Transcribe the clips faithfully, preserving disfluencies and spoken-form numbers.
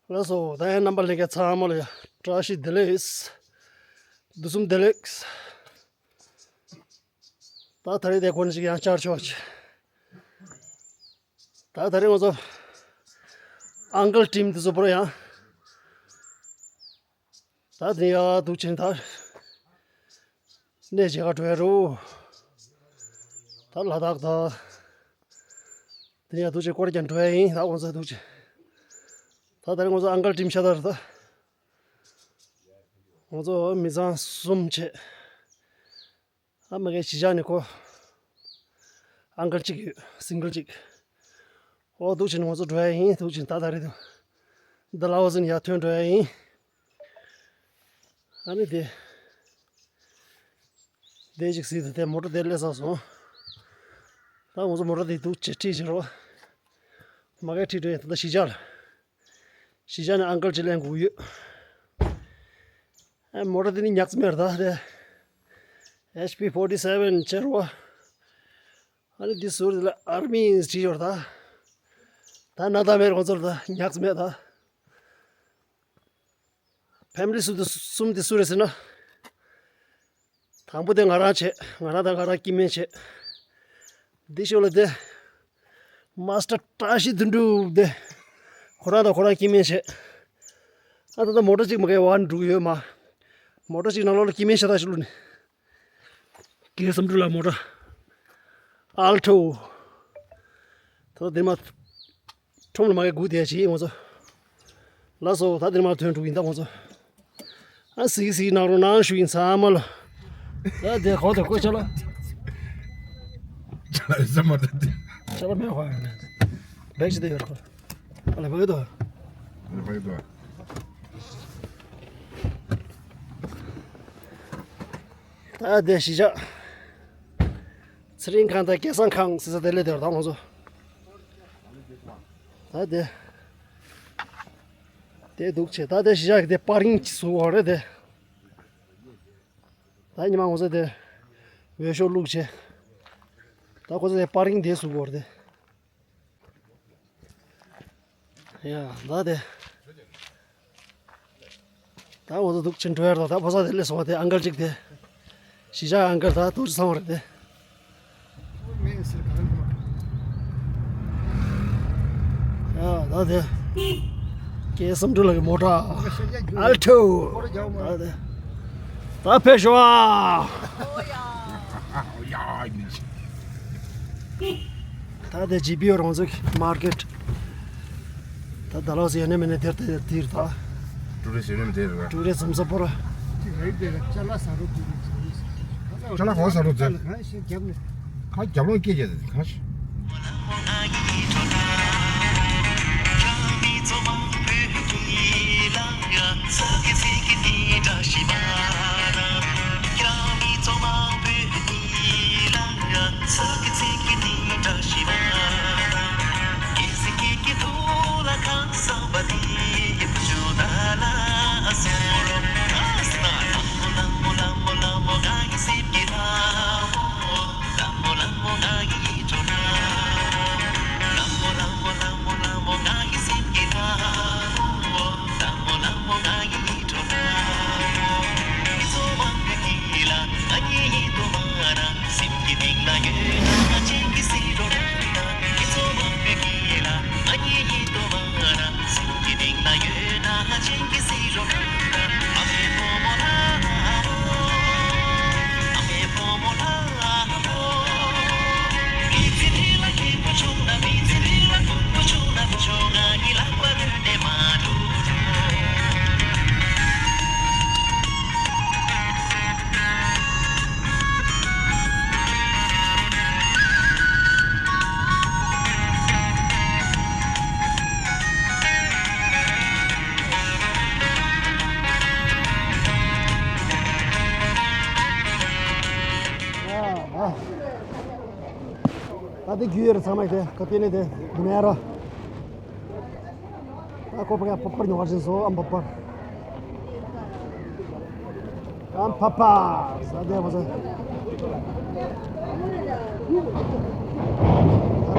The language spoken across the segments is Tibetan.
ལགས་སོ། ད་ཡང་རྣམ་པ་ལྷན་རྒྱས་ཚང་མ་ལ་ཡང་བཀྲ་ཤིས་བདེ་ལེགས། དུས་གསུམ་བདེ་ལེགས། ད་ད་རེས་དེ་གོ་ནས་ཅིག་ཡང་བསྐྱར་ཆོག་ཅིག་ད་ད་རེས་ང་ཚོ་ཨང་ཀལ་ཊིམ་དེ་ཚོ་པོ་ར་ཡང་། ད་དེ་ཡ་འདུག་ཕྱིན་ད། གནས་མཇལ་ཁ་འགྲོ་ཡ་རུ། ད་ལ་དྭགས་ད། དེ་ཡ་འདུག་ཕྱིན་སྐོར་ཀྱང་འགྲོ་ཡ་ཡིན། ད་ང་ཚོ་འདུག་ཕྱིན། ད་ད་རེས་ང་ཚོ་ཨང་ཀལ་ཊིམ་ཤ་སྟག་རེད་ད། ང་ཚོ་མི་ཚང་གསུམ་བྱས། ཨ་མ་གའི་གཞིས་ཆགས་ནས་ཁོ་ཨང་ཀལ་གཅིག་ཡོད། སིང་གལ་གཅིག་ཨོ་འདུག་ཕྱིན་ང་ཚོ་འགྲོ་ཡ་ཡིན། འདུག་ཕྱིན་ད་ད་རེད་འདུག་འདི་ལ་ཨོ་ཟིན་ཡར་ཐོན་འགྲོ་ཡ་ཡིན། ཨ་ནི་དེ། དེ་ཅིག་སྲིད་དེ་དེ་མོ་ཊ་དེ་སླེབས་ཚར་སོང་། ད་ང་ཚོ་མོ་ཊ་དེ་འདུག་ཅེས་ཁྲིད་བྱེད་རོགས། མ་གའི་ཁྲིད་འགྲོ་ཡ་ད་ལྟ་གཞིས་ཆགས་ལ། གཞིས་ཆགས་ནས་ཨང་ཀལ་གཅིག་ལེན་དགོས་ཡོད། ཨ་མོ་ཊ་དེ་ནི་ཉག་ཙམ་མེད་རེད་ད་དེ། ཨེཆ་པི་ཕོར་ཊི་སེ་ཝན་ཅེར་བ། ཨ་ནི་འདི་ཟུར་དེ་ལ་ཨར་མི་བྲིས་ཡོད་རེད་ད། ད་ན་ད་མེད་རེད་ཁོང་ཚོར་ད་ཉག་ཙམ་མེད་ད། ཕེ་མི་ལི་སུ་དེ་གསུམ་དེ་སུ་རེད་ཟེར་ན། དང་པོ་དེ་ང་རང་བྱས། ང་རང་དང་ང་རང་སྐྱེ་དམན་བྱས། འདི་ཤོག་ལ་དེ། མ་སི་ཊར་བཀྲ་ཤིས་དོན་གྲུབ་དེ། ཁོ་རང་དང་ཁོ་རང་སྐྱེ་དམན་བྱས། ཨ་ད་ལྟ་མོ་ཊ་གཅིག་མ་གའི་བར་འགྲོ་གི་ཡོད་མ། མོ་ཊ་གཅིག་ནང་ལོགས་ལ་སྐྱེ་དམན་ཤ་སྟག་ཞིག་བླུགས་ནས། སྐལ་བཟང་འབྲུག་ལགས་མོ་ཊ། ཨལ་ཊོ། ད་ལྟ་དེ་མ། ཁྲོམ་ལ་མ་གའི་སྒུག་བསྡད་ཅིག་ང་ཚོ། ལགས་སོ་ད་དེ་མ་ཐོན་འགྲོ་གི་ཡིན་ད་ང་ཚོ། ཨ་གཟིགས་གཟིགས་གནང་རོགས་གནང་ཞུ་ཡིན་ཚང་མ་ལ། ད་དེ་གོ་དེ་ཀོ་ཅ་ལག་ཅ་ལག་ཡོད་ས་མ་རེད་དེ། ཅ་ལག་མེད་ཧ་ཡོད་ནས། བེག་ཅིག་དེ་ཡོད་རེད་ཁོ། ཨ་ལེ་བ་ཡོད་དོ། ཨ་ལེ་བ་ཡོད་དོ། ད་དེ་གཞིས་ཆགས། ཚེ་རིང་ཁང་དང་སྐལ་བཟང་ཁང་ཟེར་ས་དེ་སླེབས་དེ་རེད་ད་ང་ཚོ། ད་དེ། དེ་འདུག་བྱས་ད་དེ་གཞིས་ཆགས་ཀྱི་དེ་པར་ཀིང་བཟོ་བ་རེད་དེ། ད་ཉི་མ་ང་ཚོ་དེ་འོས་ཤོག་བླུགས་བྱས། ད་ཁོ་ཚོ་དེ་པར་ཀིང་དེ་བཟོ་བ་རེད་དེ། ཡ་ད་དེ། ད་འོ་ད་འདུག་ཕྱིན་འགྲོ་ཡར་ད་ད་ཕོ་གསར་དེ་སླེབས་སོང་བ་དེ་ཨང་ཀལ་གཅིག་དེ། གཞིས་ཆགས་ཨང་ཀལ་ད་ཏོག་ཙམ་ཚང་བ་རེད་དེ། ཡ་ད་དེ། སྐལ་བཟང་འབྲུག་ལགས་ཀྱི་མོ་ཊ། ཨལ་ཊོ། ད་དེ། ད་ཕེབས་ཤོག་ཨ། ད་དེ་ཇི་པི་ཡོ་རང་བཙན་མར་ཀེཊ། ད་ད་ལོ་ཟེར་ནས་མིན་ནས་དེར་དེར་དེར་ད། ཀྲུ་རེ་ཟེར་ནས་དེར་ར། ཀྲུ་རེ་ཙམ་ས་པོ་ར། ཅ་ལག་གང་ཟ་རོགས་དེ། ཁ་རྒྱབ་ལོང་སྐད་རྒྱབ་དེ་གང་ཞིག་ད་དེ་རྒྱུ་ཡོད་རེད་ཚང་མ་དེ་ཀ་ཏི་ནི་དེ་དུ་མེ་ར། ད་ཁོ་པ་ཡ་པ་པར་ཉོ་བ་ཞིག་བཟོ་ཨམ་པ་པར། ཨམ་པ་པར་ས་དེ་བ་ས། ད་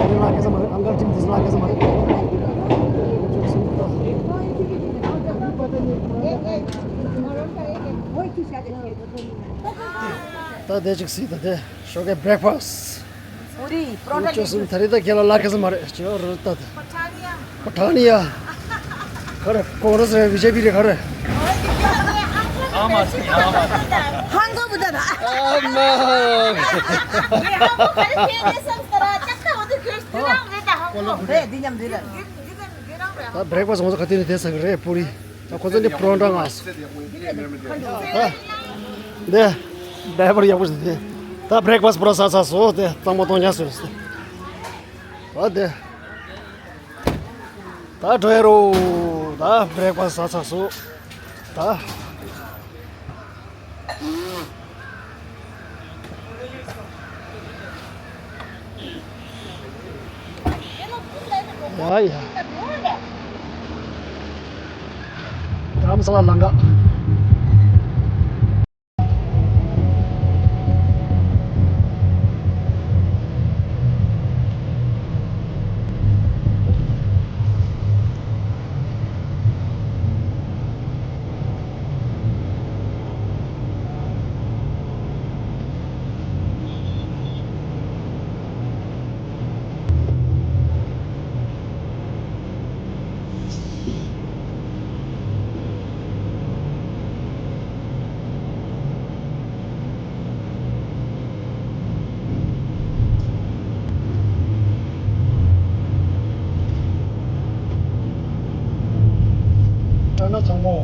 དེ་ལ་ཀེ་ས་མ་རེད། ཨང་ཀལ་ཅིམ་དེ་ལ་ཀེ་ས་མ་རེད། ད་དེ་ཅིག་སྲིད་ད་དེ་ཞོགས་ཀའི་བྷེ་རེག་ཕ་སི། པུ་རི། པོ་རོ་ཊ། ཅོ་སུན་ད་རེས་ད་ཁྱེད་ལ་ལ་ཁ་ས་མ་རེད། ཅོ་རུ་ད་དེ། པ་ཐ་ནི་ཡ། པ་ཐ་ནི་ཡ། ཁ་རེ་ཀོང་རེ་སི་རེད། བི་ཇེ་པི་རེད། ཁ་རེ། ཨ་མ་སི། ཨ་མ་སི། ཧང་གོ་བུ་ད་ད། ཨ་མ། ད་བྷེ་རེག་ཕ་སི་ང་ཚོ་ག་དུས་ནས་དེ་ཟ་གི་རེད། པུ་རི། ད་ཁོ་ཚོ་ནི་པོ་རོ་ཊ་ང་ཚོ། ད་འདི་ཌ་རའི་བར་ཡག་པོ་ཞིག་དེ། ད་བྷེ་རེག་ཕ་སི་པོ་ར་ཟ་ཚར་སོང་། དེ་གཙང་མ་གཏོང་ཉག་སོང་། ད་དེ། ད་འགྲོ་ཡ་རོ། ད་བྷེ་རེག་ཕ་སི་ཟ་ཚར་སོང་། ད། ཡ་ཡ། རྡ་རམ་ས་ལ་ལམ་ཁ། ཨ་ན་ཚང་མོ།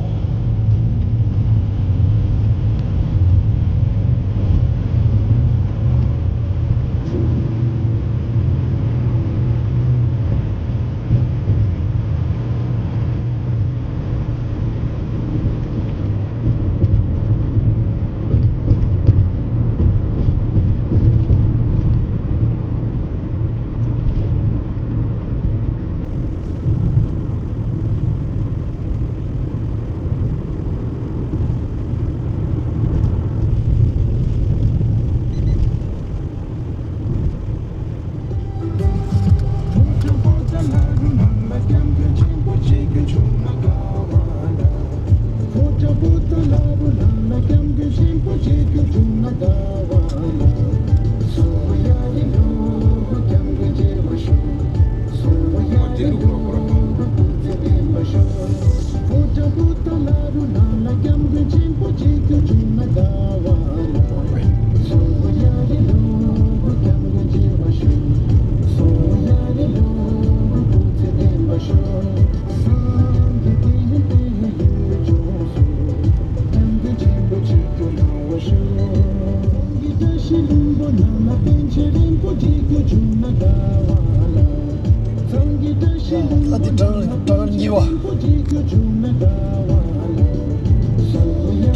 ད་འདི་གྲངས་གྲངས་གཉིས་པ།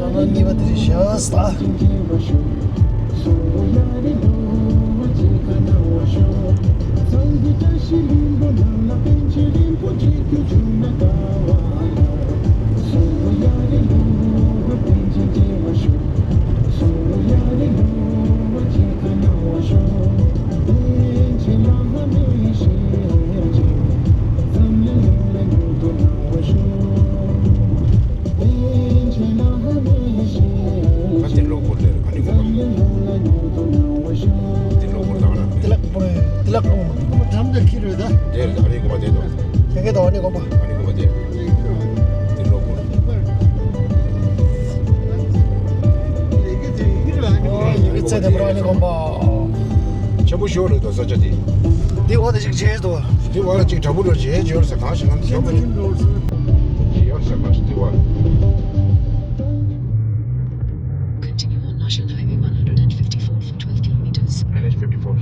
གྲངས་གཉིས་པ་དེ་རེད་ཤག་ས། ད་དེ་གློག་བོར་དེར་ཨ་ནི་གོ་པ། དེ་གློག་བོར་དང་ན། དེ་ལ་བོར། དེ་ལ་གོ་པ། དམ་དེ་ཁྱི་རེད་ད། དེར་ཨ་ནི་གོ་པ་དེ་དོ། དེ་ག་དང་ཨ་ནི་གོ་པ། ཨ་ནི་གོ་པ་དེ། དེ་གློག་བོར། ཡི་གེ་ཚད་དེ་བོར་ཨ་ནི་གོ་པ། ཆེན་པོ་ཤོར་རེད་དོ་ས་ཆ་དེ། དེ་འོག་ཏུ་ཞིག་བྱས་དོ། དེ་འོག་ལ་ཅིག་དྲ་འབུ་རོ་བྱས་འབྱོར་ས་གང་ཞིག་ལ་འདི་ཡོད་པ་རེད། ཡོད་ས་མ་ཞིག་དེ་བ། Continue on National Highway one hundred fifty-four for twelve kilometers. N H fifty-four.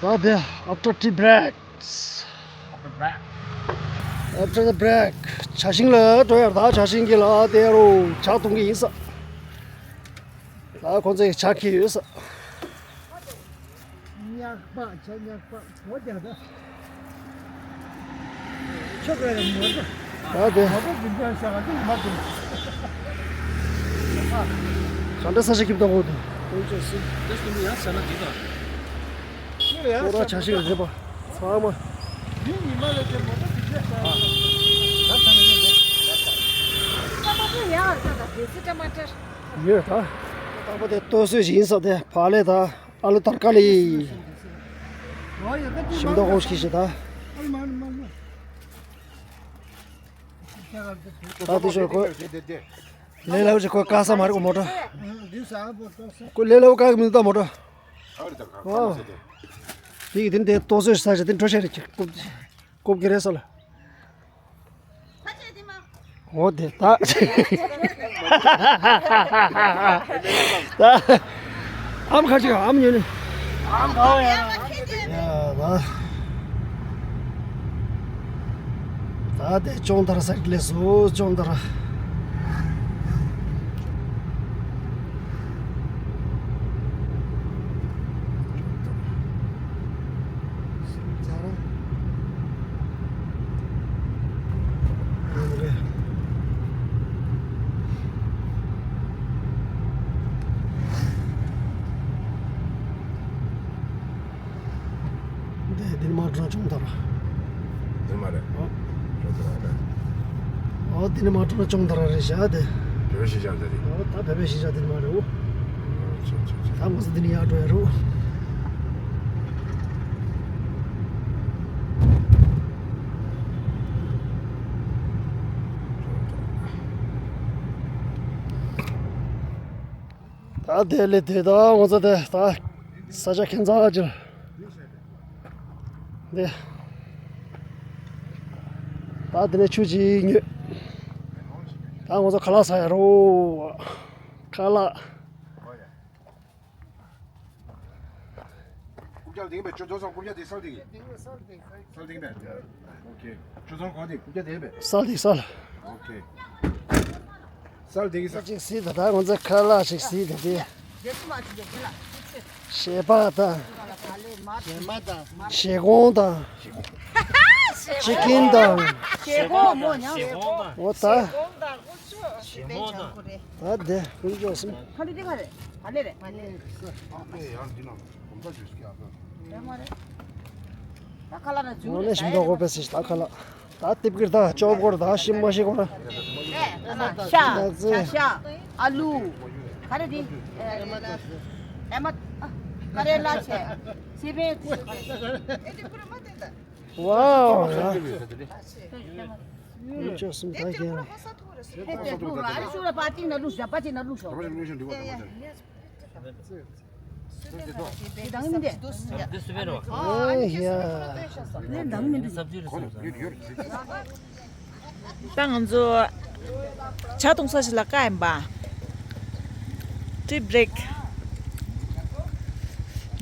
ཨ་དེ། After tea break. After the break. ཇ་ཤིང་ལ་འགྲོ་ཡར་ད། ཇ་ཤིང་གི་ལ་དེ་རུ་ཇ་འཐུང་གི་ཡིན་ས། ད་ཁོང་ཚོས་ཇ་འཁྱེར་ཡོད་ས། ཉག་པ་ཇ་ཉག་པ་འོ་ཀྱང་ད། ཆོག་གི་རེད་མོ་ཏོ། ད་དེ། མོ་ཏོ་འཛིན་གྲྭ་ཤག་ག་འདུག་མ་འདུག་ག་འདྲ་ས་ཞིག་གིབ་དང་འོ་དེ། ཀུན་སྤྱོད་སྲིད། དེ་སྟོན་ཡང་ཟ་ན་འདི་དང་། ཁོ་རང་ཇ་ཤིང་རེད་པ། ཚང་མ། འདི་ཉི་མ་ལ་དེ་མོ་ཏོ་འཛིན་གྲྭ་ཤག་ག། ད་ད་ནི་ནི་ད་ད། ཊ་མ་ཊར་ཡང་ད་ད་དེ་སི་ཊ་མ་ཊར། ཡོད་ད། རྟག་པར་དེ་ལྟོ་ཟོས་ཤིག་ཡིན་ས་དེ་བག་ལེབ་ད། ཨ་ལུ་དར་དཀར་ལི། ཞིམ་མདོག་ཧོ་ཤིག་ཤིག་ད། ད་དེ་ཤོར་ཁོ། ལས་སླ་པོ་ཞིག་ཁོ་བཀག་ས་མ་རེད་ཁོ་མོ་ཊ། ཁོ་ལས་སླ་པོ་བཀག་གི་མི་འདུག་ད་མོ་ཊ། ཨོ། དེ་གི་དེ་འདྲའི་ལྟོ་ཟོས་ཤིག་ས་ཆ་དེ་འགྲོ་ཤེས་རེད་ཀྱི། ཀོབ་ཀྱི་རེད་ས་ལ། འོ་དེ་ད། ད། ཨམ་ཁ་ཅིག་ཨམ་ཉོས་ནི། ཨམ་ག་བ་ཡ། ཡ་ད། ད་དེ་ཅོང་དར་ས་ལས་སུ་ཅོང་དར། འདི་འདི་ནི་མ་འགྲོ་ཅུང་དར། འདི་མ་རེད། ཨོ། ཅུང་དར་རེད། ཨོ་འདི་ནི་མ་འགྲོ་ཅུང་དར་རེད་བཞག་དེ། བོད་པའི་གཞིས་ཆགས་འདི་རེད། ཨོ་ད་བོད་པའི་གཞིས་ཆགས་འདི་ནི་མ་རེད་འོ། ཨོ་ཆོག་ཆོག་ཆོག་ད་ངོ་སོ་འདི་ནི་ཡར་འགྲོ་ཡ་རེད་འོ། ད་དེ་ལས་དེ་ད་ངོ་ཚ་དེ་ད་ས་ཆ་ཁྱད་མཚར་ཅིག་འདི། ད་དེ་ནས་ཆུ་ཅིག་ཉོས། ད་ངོ་ཚ་ཁ་ལག་ཟ་ཡ་རོ། ཁ་ལག་རྐུབ་བཀྱག་ལྡིང་པས་ཆུ་ཚོད་སོང་རྐུབ་བཀྱག་དེ་སལ་ལྡིང་གི། སལ་ལྡིང་པས། ཨོ་ཁེ། ཆུ་ཚོད་གོང་དེ་རྐུབ་བཀྱག་ལྡིང་པས། སལ་ལྡིང་སལ། ཨོ་ཁེ། སལ་ལྡིང་གི་ས། ཅིག་སི་ད་ད་ང་ཚོ་ཁ་ལག་ཅིག་སི་ད་དེ། ཞལ་པག་དང་། ཞལ་མ་དང་། ཞལ་གོང་དང་། ཅི་ཀིན་དང་། ཞལ་གོང་མོ་ཉང་། འོ་ད། ཞལ་མོ་དང་། ད་དེ་ཀུན་སྤྱོད་སྲིད། ཕ་ལི་དེ་ག་རེད། ཕ་ལི་རེད། ཕ་ལི་རེད། ཨ་ཡར་འདི་ན་གོམ་ཁ་ཞིག་སྐྱག་ཨ་ཕ། རེད་མ་རེད། ད་ཁ་ལག་ན་འོ་ནས་ཞིམ་མདོག་གོ་པས་སི་ད་ཁ་ལག་ད་ཏིབ་ཀིར་ད་ཅོབ་གོར་ད་ཤིམ་མ་ཤི་གོ་ན། ཤ། ཤ། ཤ། ཨ་ལུ། ག་རེ་འདི། ཨེ་མ། ཨ། ཀ་རེ་ལ་ཆེ། སི་པན། ཝའོ། ཡ། ཅོ་སུམ་ད་ཀྱང་། ཧེ་ཏེ་ལུག་ར་ཨ་རི་ཤུ་ར་པ་ཏིང་ན་ལུག་ཞབས་པ་ཅིག་ན་ལུག་ཤོག་འདི་སུ་བེ་རོ། ཨ་ཡ། ད་ང་ཚོ་ཇ་འཐུང་ས་ཞིག་ལ་བཀག་ཡིན་པ། ཊི་བྷི་རེག་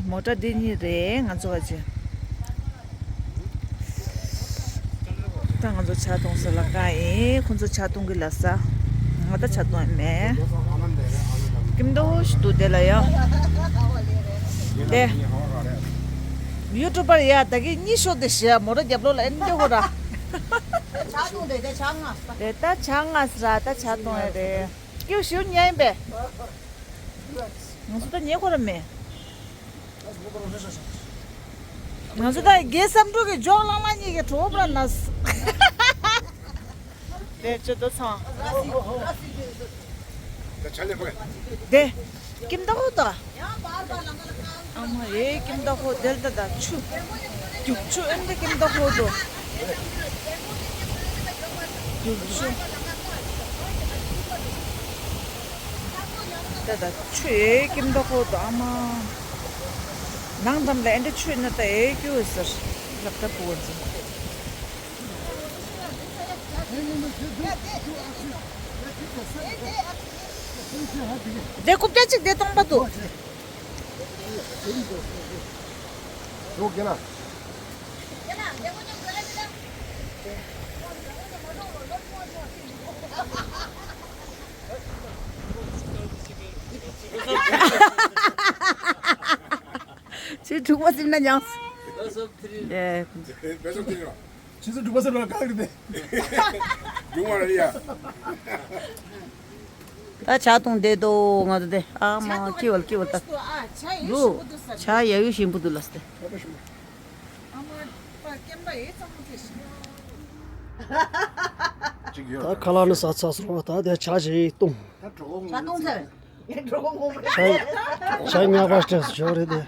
མོ་ཊ་འདི་གཉིས་རེད་ང་ཚོ་བ་ཅི། ད་ང་ཚོ་ཇ་འཐུང་ས་ལ་བཀག་ཡིན། ཁོང་ཚོ་ཇ་འཐུང་གི་ལ་ས། ང་ད་ཇ་འཐུང་ཡ་མེད། ཀིམ་དོ་ཞིག་འདུག་དེ་ལ་ཡ། དེ། ཡུ་ཊུབ་པར་ཡ་ད་གི་གཉིས་ཤོག་དེ་ཞེ་མོ་ཊ་རྒྱབ་ལོག་ལ་ཨེ་འདི་ཧོ་ར། ཇ་འཐུང་དེ་དེ་ཇ་ང་། དེ་ད་ཇ་ང་ས་ར་ད་ཇ་འཐུང་ཡ་རེད། ཀྱུ་ཞུ་ཉན་པས། ང་ཚོ་ད་ཉེ་ཁོ་ར་མེད། ང་ཚོ་ད་རྒན་བསམ་འགྲུབ་ཀྱི་ཇོག་གླང་མ་གཉིས་ཀྱི་གྲོགས་པོ་ར་ན། དེ་ཅི་ཏོ་ཚང་། དེ་ཀིམ་ད་ཧོ་ད། ཨ་མ་ཡེ་ཀིམ་ད་ཧོ་དེལ་ད་ད་ཆུ། རྒྱུག་ཆུ་ཨེ་འདི་ཀིམ་ད་ཧོ་དོ། རྒྱུག་ཆུ། ད་ད་ཆུ་ཨེ་ཀིམ་ད་ཧོ་དོ་ཨ་མ། ནང་འགྲམ་ལ་ཨེ་འདི་ཆུ་ན་ད་ཨེ་ཀྱུ་ཟེར། ལབ་ད་བུ་བ་འཛིན། དེ་རྐུབ་བཀྱག་གཅིག་དེ་སྟོང་པ་འདུག་ལོ་རྒན་ལགས། ཁྱོད་དྲུག་པ་སིམ་ན་ཉང་། ཨེ། བེ་སོ་ཏི་རོ། ཁྱེད་ཚོ་དྲུག་པ་སིམ་ན་ག་རེ་རེད། དྲུག་པ་རེད་ཡ། ད་ཇ་འཐུང་བསྡད་དོ། ང་ཚོ་དེ་ཨ་མ་ཀི་ཝལ་ཀི་ཝལ་ད། ལུ་ཇ་ཡ་ཡུ་ཞིམ་པོ་འདུག་ལ་སྟེ། ད་ཁ་ལག་ནི་ཟ་ཚར་སོང་། ད་དེ་ཇ་ཞིག་འཐུང་། ཇ་འཐུང་ཚར། ཇ་ཉག་པ་སྤྲད་སོང་རེད་དེ།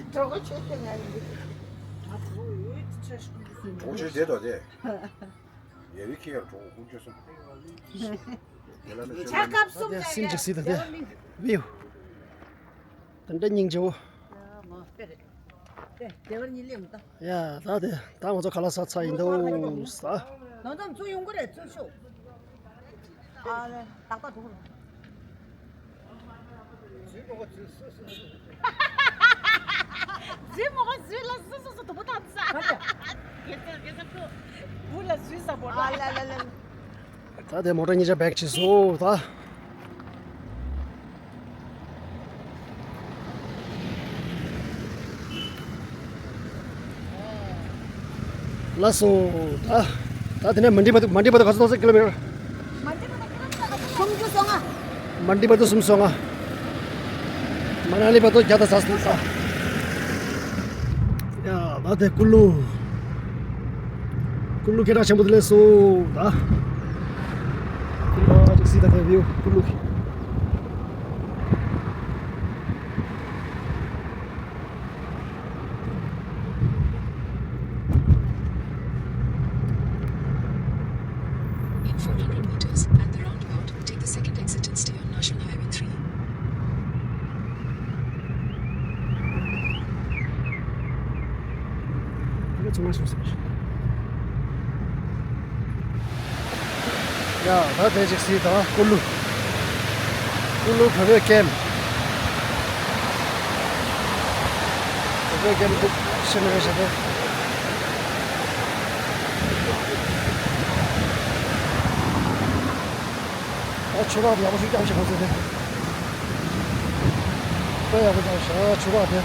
གྲོགས་ཆོས་དེ་ང་ཡིན། གྲོགས་ཆོས་བསྡད་དོ་དེ། ཡ་རི་ཁེ་ཡར་གྲོགས་ཁུངས་སྐྱོ་སོང་། ཇ་ཁབ་གསུམ་ལ་སེམས་ཀྱི་སྲིད་དང་དེ་བིའུ། དེ་འདྲ་སྙིང་རྗེ་བོ། ཡ་ད་དེ་ད་ང་ཚོ་ཁ་ལག་ཟ་ཚར་ཡིན་འདུག་ཟ། ནང་ཙམ་ཚུར་ཡོང་གི་རེད་ཚུར་ཤོག་ཨ་ལེ་ཏག་ཏག་འགྲོ་གི་རེད། ཟུར་མོ་ག་ཟུར་ལ་སུ་སུ་སུ་དུ་པོ་ཐང་ས། གེ་ས་གེ་ས་ཁུ། བུ་ལ་ཟུར་ས་པོ་ལ། ཨ་ལ་ལ་ལ། ད་དེ་མོ་ཊ་གཉིས་ཆ་བེག་བྱས་སོང་ད། ལགས་སོ། ད་ད་དེ་ནས་མན་ཌི་བར་དུ་མན་ཌི་བར་དུ་ག་ཚོད་གཏོང་ས་ཀི་ལོ་མི་ཊར། སུམ་ཅུ་སོ་ལྔ། མན་ཌི་བར་དུ་སུམ་ཅུ་སོ་ལྔ། མ་ན་ལི་བར་དུ་བརྒྱ་དང་ས་གསུམ་ས། ཡ་ད་དེ་ཀུ་ལུ། ཀུ་ལུ་སྐད་གྲགས་ཆེན་པོ་དེ་ལས་སོ་ད། ཀུ་ལུ་ཅིག་སི་ད་དེ་བིའུ་ཀུ་ལུ། In four hundred meters, at the roundabout, take the second exit and stay on National Highway three. ཡ་ད་དེ་ཅིག་སི་ད་ཀུ་ལུ། ཀུ་ལུ་བོད་པའི་ཀེམ། བོད་པའི་ཀེམ་འདུག་ཤི་ནི་རེད་ཤ་དེ། ད་ཆུ་རགས་ཡག་པོ་ཞིག་རྐྱང་ཞིག་གོ་ཚོད་དེ། དཔེ་ཡག་པོ་རྐྱང་ཞིག་ཆུ་རགས་དེ།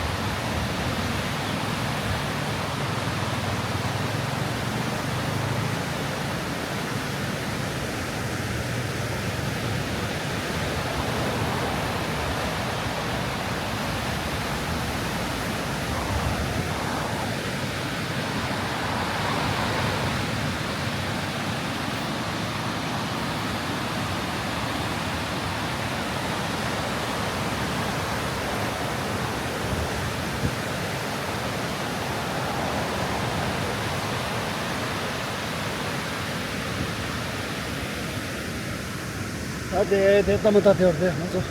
ད་དེ་དེ་ལྟ་མ་ལྟ་དེ་བར་དེ་ང་ཚོ།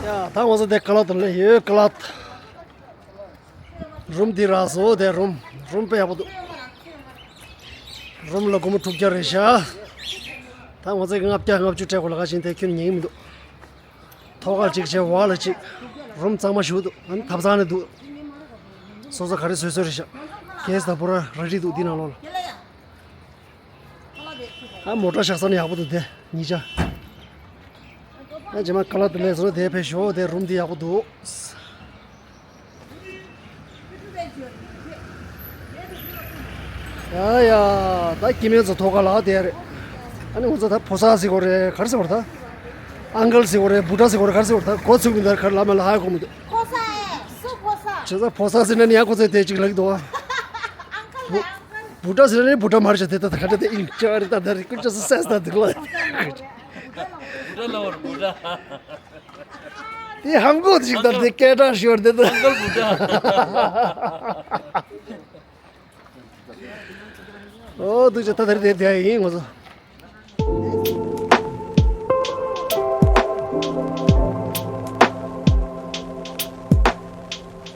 ཡ་ད་ང་ཚོ་དེ་ཀ་ལ་དུ་ལེ་ཡོད་ཀ་ལ། རུམ་འདི་རག་སོང་། དེ་རུམ་རུམ་དཔེ་ཡག་པོ་འདུག་རུམ་ལ་སྒོར་མོ་དྲུག་བརྒྱ་རེད་ཤག་ད་ང་ཚོས་ལྔ་བརྒྱ་ལྔ་བཅུ་སྤྲད་དགོས་ལ་ག་བཞིན་དེ་ཁྱོན་ཉན་གྱི་མི་འདུག་ཐོག་ཁར་གཅིག་བྱས་འོག་ལ་གཅིག་རུམ་གཙང་མ་ཞིག་འདུག་ཨ་ནི་ཐབ་ཚང་ནས་འདུག་སོ་སོ་ག་རེ་བཟོས་བཟོས་རེད་ཤག་གེ་སི་དང་པུ་ར་ར་རི་འདུག་འདི་ནང་ལོགས་ལ། ཨ་མོ་ཊ་བཞག་ས་ནི་ཡག་པོ་འདུག་དེ་གཉིས་ཆ། ཨ་རྗེས་མ་ཀ་ལ་དུ་ལས་བཟོ་དེ་ཕེབས་ཤོག་དེ་རུམ་འདི་ཡག་པོ་འདུག་ཡ་ཡ། ད་སྐྱེ་དམན་ཚོ་ཐོག་ཁ་ལ་དེ་རེད། ཨ་ནི་ང་ཚོ་ད་ཕོ་གསར་ཟེར་དགོས་རེད། ག་རེ་ཟེར་དགོས་རེད་ད། ཨང་ཀལ་ཟེར་དགོས་རེད། བུ་ཊ་ཟེར་དགོས་རེད། ག་རེ་ཟེར་དགོས་རེད་ད། གོ་ཚུགས་མི་འདུག་ཁ་ལ་མ་ལ་ཧ་གོ་མི་འདུག་ཕོ་གསར་ཨེ། སུ་ཕོ་གསར། བྱས་ཙང་ཕོ་གསར་ཟེར་ན་ནི་ཡང་ཁོ་ཚོས་དེ་གཅིག་ལབ་ཀྱི་འདུག་ཨ། ཨང་ཀལ་ཨང་ཀལ། བུ་ཊ་ཟེར་ན་ནི་བུ་ཊ་མ་རེད་ཤག་དེ་ད་ད་ག་འདྲ་དེ་ཨིན་ཅི་རེད་ད། ད་རེད་ཀུན་ཅི་སུ་སེས་ད་འདུག་ལ། བུ་ཊ་ལ་བར་བུ་ཊ། དེ་ཧམ་གོ་ཞིག་དང་དེ་སྐད་གྲགས་ཤོར་དེ་དང་། ཨང་ཀལ་བུ་ཊ། ཨོ་འདུག་ཅེ་ད་དེར་དེར་དེ་ཡིན་ངོ་ཚོ།